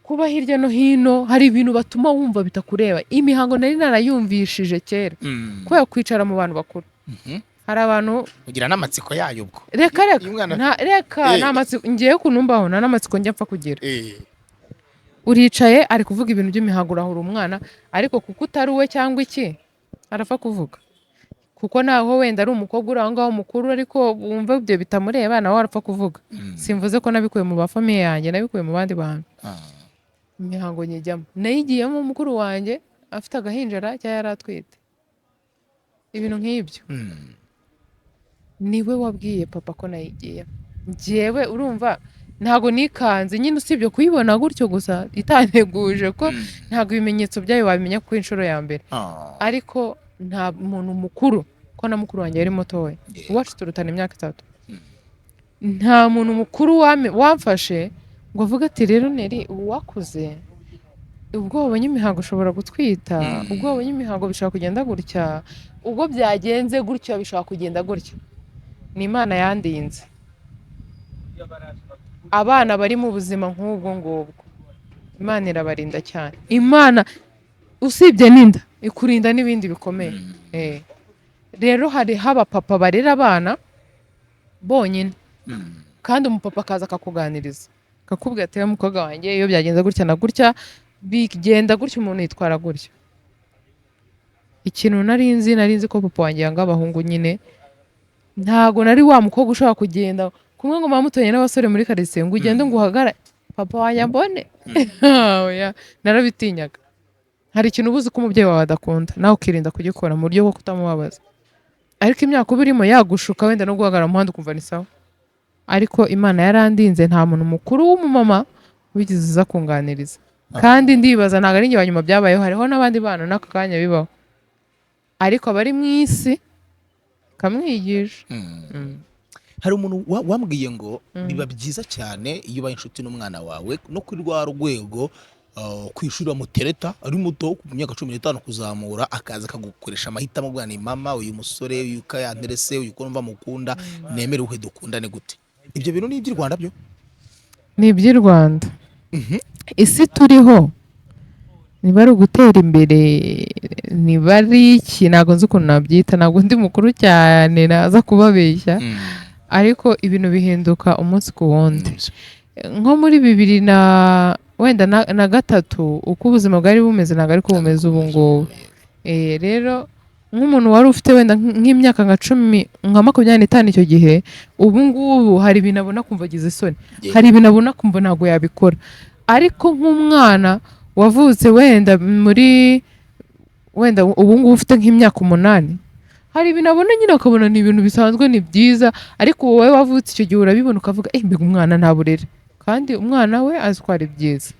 kuba hirya no hino hari ibintu batuma wumva bitakureba. Imihango nari narayumvishije kera kubera kwicara mu bantu bakuru. Hari abantu Ugira n'amatsiko yayo ubwo. Reka reka. Iyo umwana- Reka. Nta matsiko ngewe ukuntu mbaho, nta n'amatsiko njya mpfa kugira. Uricaye, ari kuvuga ibintu by'imihango, urahura umwana, ariko kuko utari uwe cyangwa iki, arapfa kuvuga, kuko naho wenda ari umukobwa uri aho ngaho mukuru, ariko wumva ibyo bitamureba, nawe arapfa kuvuga. Simvuze ko nabikuye mu ba famille yanjye, nabikuye mu bandi bantu. Imihango nyijyamo, nayigiyemo mukuru wanjye afite agahinjara cyangwa yari atwite, ibintu nk'ibyo. Niwe wabwiye papa ko nayigiyemo. Njyewe urumva ntabwo nikanze nyine, usibye kuyibona gutyo gusa itanteguje, ko ntabwo ibimenyetso byayo wabimenya ku inshuro ya mbere. Ariko nta muntu mukuru, ko na mukuru wanjye yari mutoya, uwacu turutana imyaka 3, nta muntu mukuru wamfashe ngo avuge ati: "Rero Neri, ubu wakuze, ubwo wabonye imihango ushobora gutwita, ubwo wabonye imihango bishobora kugenda gutya, ubwo byagenze gutya bishobora kugenda gutya." Ni Imana yandinze. Abana bari mu buzima nk'ubwo ngubwo, Imana irabarinda cyane. Imana usibye n'inda ikurinda n'ibindi bikomeye. Rero hari haba papa barera abana bonyine, kandi umupapa akaza akakuganiriza, akakubwira ati: "Mukobwa wanjye, iyo byagenze gutya na gutya bigenda gutya, umuntu yitwara gutya." Ikintu nari nzi, nari nzi ko papa wanjye yanga abahungu nyine. Ntago nari wa mukobwa ushobora kugenda kumwe ngo mama muturanye n'abasore muri karitsiye, ngo ugende ngo uhagarare papa wanjye ambone. Oya, narabitinyaga. Hari ikintu uba uzi ko umubyeyi wawe adakunda, nawe ukirinda kugikora mu buryo bwo kutamubabaza, ariko imyaka uba urimo yagushuka wenda no guhagarara mu muhanda ukumva ni sawa. Ariko Imana yarandinze, nta muntu mukuru w'umumama wigeze uza kunganiriza. Kandi ndibaza ntabwo ari njye wa nyuma byabayeho, hariho n'abandi bana n'aka kanya bibaho, ariko abari mu isi kamwigisha. Hari umuntu wambwiye ngo biba byiza cyane iyo ubaye inshuti n'umwana wawe, no kuri rwa rwego ku ishuri bamutereta ari muto, ku myaka 15 kuzamura, akaza akagukoresha amahitamo avuga ni: "Mama, uyu musore uyu ko yanterese, uyu ko numva mukunda, nemere uhe dukundane gute?" Ibyo bintu ni iby'i Rwanda byo? Ni iby'i Rwanda. Isi turiho niba ari ugutera imbere, niba ari iki, ntabwo nzi ukuntu nabyita, ntabwo ndi mukuru cyane naza kubabeshya, ariko ibintu bihinduka umunsi ku wundi. Nko muri bibiri na Wenda na gatatu, uko ubuzima bwari bumeze ntabwo ariko bumeze ubu ngubu. Rero nk'umuntu wari ufite wenda nk'imyaka nka 10, nka 25 icyo gihe, ubu ngubu hari ibintu abona kumva agize isoni, hari ibintu abona kumva ntabwo yabikora. Ariko nk'umwana wavutse wenda muri wenda ubu ngubu ufite nk'imyaka 8, hari ibintu abona nyine akabona ni ibintu bisanzwe, ni byiza. Ariko wowe wavutse icyo gihe urabibona ukavuga: "Eh, mbega umwana nta burere!" Kandi umwana we azi ko ari byiza.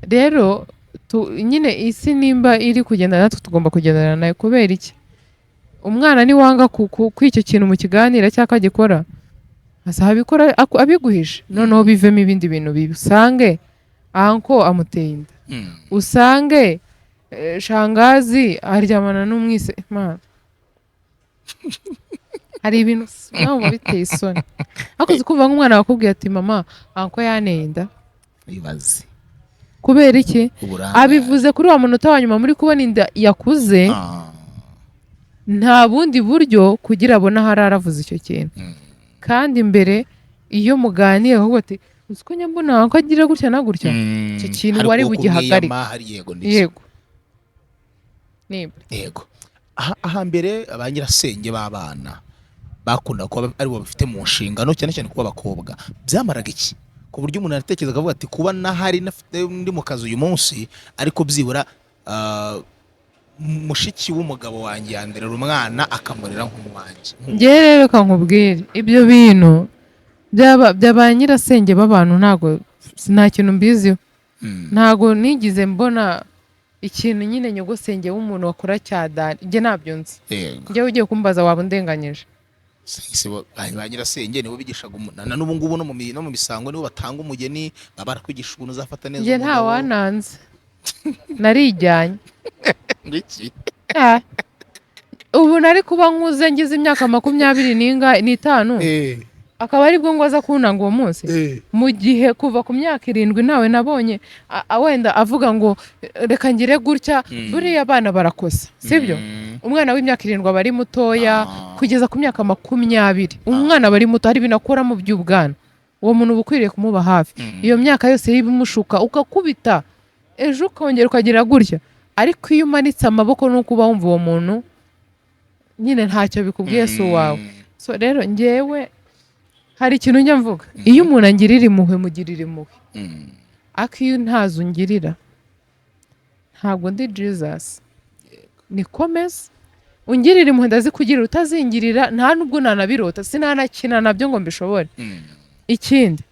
Rero nyine isi nimba iri kugenda, natwe tugomba kugendana nayo. Kubera iki? Umwana niwanga ku icyo kintu mu kiganiro cyangwa agikora, azabikora abiguhishe, noneho bivemo ibindi bintu bibi, usange uncle amuteye inda, usange shangazi aryamana n'umwise. Mana, hari ibintu nawe biba biteye isoni. Ariko uzi kumva nk'umwana wakubwiye ati: "Mama, uncle yanteye inda." Ibaze. Kubera iki? Uburangare. Abivuze kuri wa munota wa nyuma muri kubona inda yakuze. Nta bundi buryo kugira abone aho arara aravuze icyo kintu. Kandi mbere iyo muganiye ahubwo ati: "Uzi ko nyambona ko agira gutya na gutya." Icyo kintu Hari wari ukuboko bugihagarike. kumwiyama, hari, yego, nibyo. Yego, nibyo. Yego. Aha mbere ba nyirasenge b'abana bakunda kuba aribo bafite mu nshingano, cyane cyane kuba abakobwa. Byamaraga iki ku buryo umuntu aratekereza akavuga ati: "Kuba nahari nafite ndi mu kazi uyu munsi, ariko byibura mushiki w'umugabo wanjye yanderera umwana, akamurera nk'umwanjye"? Njyewe rero reka nkubwire, ibyo bintu byaba bya ba nyirasenge b'abantu ntabwo, nta kintu mbiziho. Ntabwo nigize mbona ikintu nyine nyogosenge w'umuntu wakora cya dani, njye ntabyo nzi. Njyewe ugiye kumbaza waba undenganyije. Se ba nyirasenge nibo bigishaga na n'ubu ngubu no mu misango nibo batanga umugeni, baba barakwigisha ukuntu uzafata neza Njye nta umugabo. wananze, narijyanye. Ngiki? Ah. Ubu nari kuba nkuze, ngize imyaka 25 akaba aribwo ngo aza kuntanga uwo munsi, mu gihe kuva ku myaka 7 nawe nabonye wenda avuga ngo: "Reka ngire gutya." Buriya abana barakosa, sibyo? Umwana w'imyaka 7 aba ari mutoya. Kugeza ku myaka 20 umwana aba ari muto, hari ibintu akora mu by'ubwana. Uwo muntu uba ukwiriye kumuba hafi. Iyo myaka yose y'ibimushuka, ukakubita ejo ukongera ukagira gutya. Ariko iyo umanitse amaboko nuko uba wumva uwo muntu nyine ntacyo bikubwiye, si uwawe. So rero njyewe hari ikintu njya mvuga: iyo umuntu angirira impuhwe, mugirira impuhwe. Ariko iyo ntazo ungirira, ntabwo ndi Jesus, nikomeze. Ungirira impuhwe ndazikugirira, utazingirira nta nubwo nanabirota, sinanakina nabyo ngo mbishobore. Ikindi,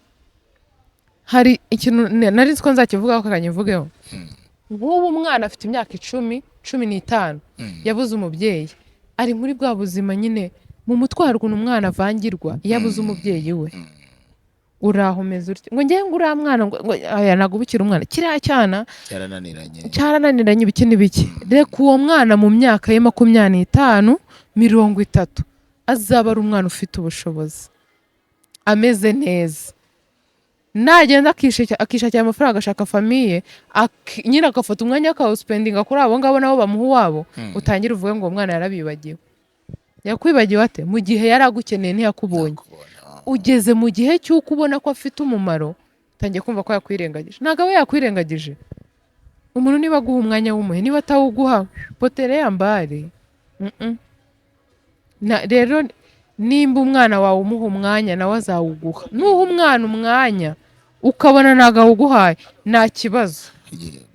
hari ikintu nari nzi ko nzakivugaho, kakanyivugeho. Nk'ubu umwana afite imyaka 10, 15, yabuze umubyeyi, ari muri bwa buzima nyine mu mutwe. Hari ukuntu umwana avangirwa iyo abuze umubyeyi we. Uraho umeze utya ngo ngewe ngo uriya mwana ngo aya ntabwo ubukira umwana, kiriya cyana Cyarananiranye. Cyarananiranye, ibiki n'ibiki. Reka uwo mwana mu myaka ye 25, 30 azaba ari umwana ufite ubushobozi, ameze neza. Nagenda akishakira amafaranga, agashaka famille, nyine agafata umwanya akawuspendinga kuri abo ngabo, nabo bamuha uwabo. Utangire uvuge ngo uwo mwana yarabibagiwe. Yakwibagiwe ate mu gihe yari agukeneye ntiyakubonye? Kubona. Ugeze mu gihe cy'uko ubona ko afite umumaro, utangiye kumva ko yakwirengagije. Ntabwo aba yakwirengagije. Umuntu niba aguha umwanya w'umuhe, niba atawuguha, potelea mbali. Rero nimba umwana wawe umuha umwanya, nawe azawuguha. Nuha umwana umwanya ukabona ntabwo awuguhaye, nta kibazo.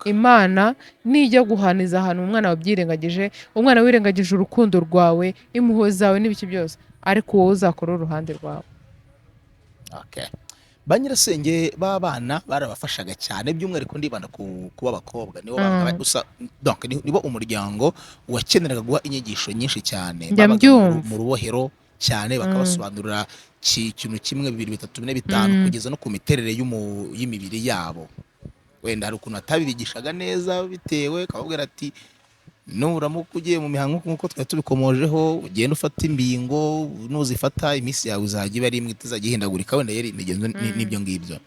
Imana nijya guhaniza ahantu umwana wabyirengagije, umwana wirengagije urukundo rwawe, impuhwe zawe n'ibiki byose, ariko wowe uzakora uruhande rwawe. Okay. Ba nyirasenge b'abana barabafashaga cyane, by'umwihariko ndibanda ku kuba abakobwa nibo gusa, donc nibo umuryango wakeneraga guha inyigisho nyinshi cyane. Njya Babaga mbyumva. mu rubohero cyane, bakabasobanurira ikintu kimwe, bibiri, bitatu, bine, bitanu, kugeza no ku miterere y'imibiri yabo. Wenda hari ukuntu batabibigishaga neza, bitewe akababwira ati: "Nuramuka ugiye mu mihango, nk'uko twari tubikomojeho, ugenda ufata imbingo, nuzifata iminsi yawe izajya iba ari imwe, itazajya ihindagurika." Wenda yari imigenzo n'ibyo ngibyo.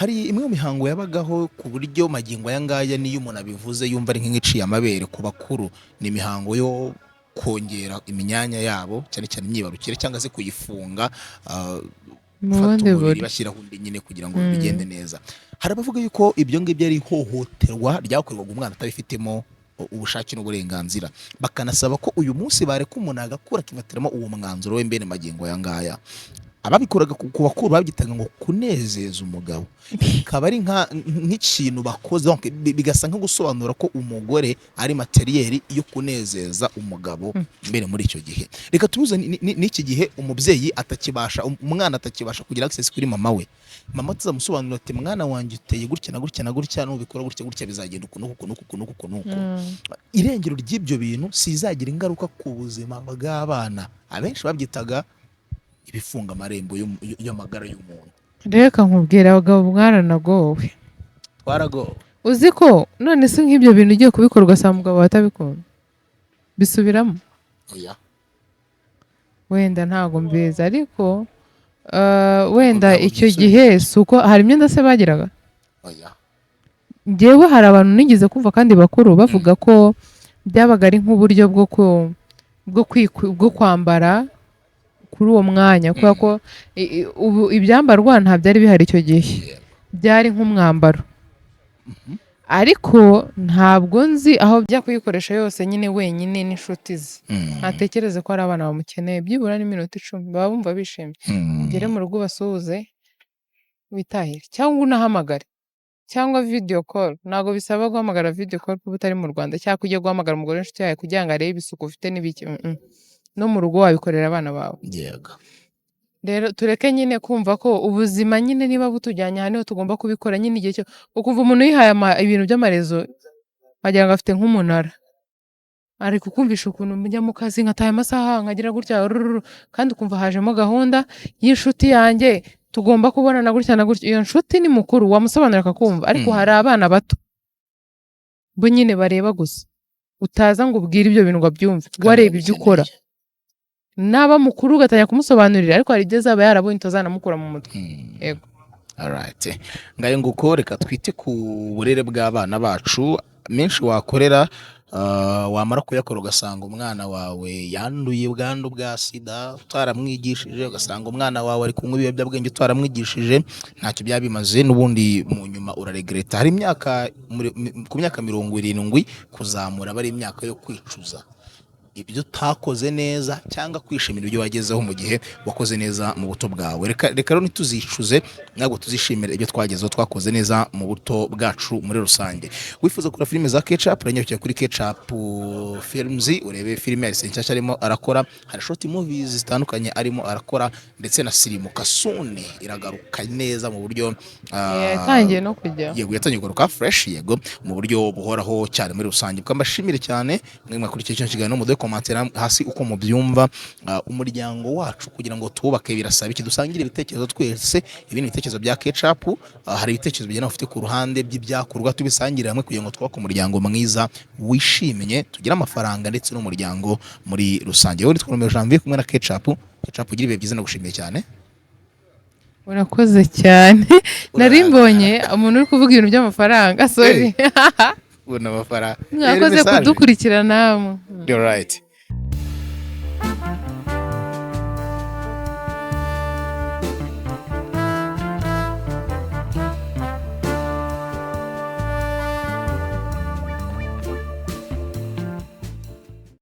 Hari imwe mu mihango yabagaho ku buryo magingo aya ngaya niyo umuntu abivuze yumva ari nk'iciye amabere ku bakuru. Ni imihango yo kongera imyanya yabo, cyane cyane imyibarukire, cyangwa se kuyifunga. Mu gufata bundi umubiri buryo. bashyiraho undi nyine kugira ngo bigende neza. Hari abavuga yuko ibyo ngibyo ari ihohoterwa ryakorerwaga umwana atabifitemo ubushake n'uburenganzira, bakanasaba ko uyu munsi bareka umuntu agakura akifatiramo uwo mwanzuro we. Mbene magingo aya ngaya ababikoraga ku bakuru babyitaga ngo kunezeza umugabo, bikaba ari nk'ikintu bakoze, donc bigasa nko gusobanura ko umugore ari matériel yo kunezeza umugabo mbere muri icyo gihe. Reka tubuze n'iki gihe umubyeyi atakibasha, umwana atakibasha kugira access kuri mama we, mama tuzamusobanurira ati: "Mwana wanjye, uteye gutya na gutya na gutya, nubikora gutya gutya bizagenda uku n'uku n'uku n'uku n'uku." Irengero ry'ibyo bintu sizagira ingaruka ku buzima bw'abana? Abenshi babyitaga ibifunga amarembo y'amagara y'umuntu. Reka nkubwira, abagabo mwaranagowe. Twaragowe. Uzi ko none se nk'ibyo bintu ugiye kubikora ugasanga umugabo atabikunda, bisubiramo? Oya. Wenda ntabwo mbizi, ariko wenda Ntabwo icyo byisubira. gihe si uko hari imyenda se bagiraga. Oya. Njyewe hari abantu nigeze kumva kandi bakuru bavuga ko byabaga ari nk'uburyo bwo kwambara kuri uwo mwanya, kubera ko ubu ibyambarwa nta byari bihari icyo gihe. Byari nk'umwambaro, ariko ntabwo nzi aho bijya kuyikoresha yose nyine wenyine n'inshuti ze. Ntatekereze ko hari abana bamukeneye byibura n'iminota 10, baba bumva bishimye. Ugere mu rugo ubasuhuze witahire, cyangwa unahamagare, cyangwa video call. Ntabwo bisaba guhamagara video call kuba utari mu Rwanda, cyangwa ujye guhamagara umugore w'inshuti yawe kugira ngo arebe isuku ufite n'ibiki. No mu rugo wabikorera abana bawe. Rero tureke nyine kumva ko ubuzima nyine niba butujyanye aha niho tugomba kubikora nyine igihe cyo ukumva umuntu yihaye ibintu by'amarezo, wagira ngo afite nk'umunara, ari kukumvisha ukuntu njya mu kazi nkataha amasaha nkagira gutya rururu, kandi ukumva hajemo gahunda y'inshuti yanjye tugomba kubonana gutya na gutya. Iyo nshuti ni mukuru wamusobanurira akakumva, ariko hari abana bato bo nyine bareba gusa, utaza ngo ubwire ibyo bintu ngo abyumve, wareba ibyo ukora. Naba mukuru ugatangira kumusobanurira, ariko hari ibyo azaba yarabonye utazanamukura mu mutwe. Yego. Alright. Ngayo nguko, reka twite ku burere bw'abana bacu. Menshi wakorera, wamara kuyakora ugasanga umwana wawe yanduye ubwandu bwa sida utaramwigishije, ugasanga umwana wawe ari kunywa ibiyobyabwenge utaramwigishije, ntacyo byaba bimaze n'ubundi mu nyuma uraregreta. Hari imyaka ku myaka 70 kuzamura aba ari imyaka yo kwicuza ibyo utakoze neza cyangwa kwishimira ibyo wagezeho mu gihe wakoze neza mu buto bwawe. Reka rero ntituzicuze, ntabwo tuzishimira ibyo twagezeho twakoze neza mu buto bwacu muri rusange. Wifuza kureba filime za Ketchup, uranyarukira kuri Ketchup Films urebe filime ya nshyashya arimo arakora. Hari short movies zitandukanye arimo arakora, ndetse na Sirimuka soon iragaruka neza mu buryo Yatangiye no kujya. Yego, yatangiye kugaruka fresh, yego, mu buryo buhoraho cyane muri rusange. Mbashimire cyane mwe mwakurikiye kino kiganiro. Muduhe commentaire hasi uko mubyumva. Umuryango wacu kugira ngo tuwubake birasaba iki? Dusangire ibitekerezo twese. Ibi ni ibitekerezo bya Ketchup. Hari ibitekerezo bigenda ufite ku ruhande by'ibyakorwa, tubisangire hamwe kugira ngo twubake umuryango mwiza wishimye, tugire amafaranga ndetse n'umuryango muri rusange. Wowe nitwa Romeo Janvier kumwe na Ketchup. Ketchup, ugira ibihe byiza, nagushimiye cyane. Urakoze cyane. Nari mbonye umuntu uri kuvuga ibintu by'amafaranga, sorry. Ubona amafaranga. Mwakoze kudukurikira namwe. You're right.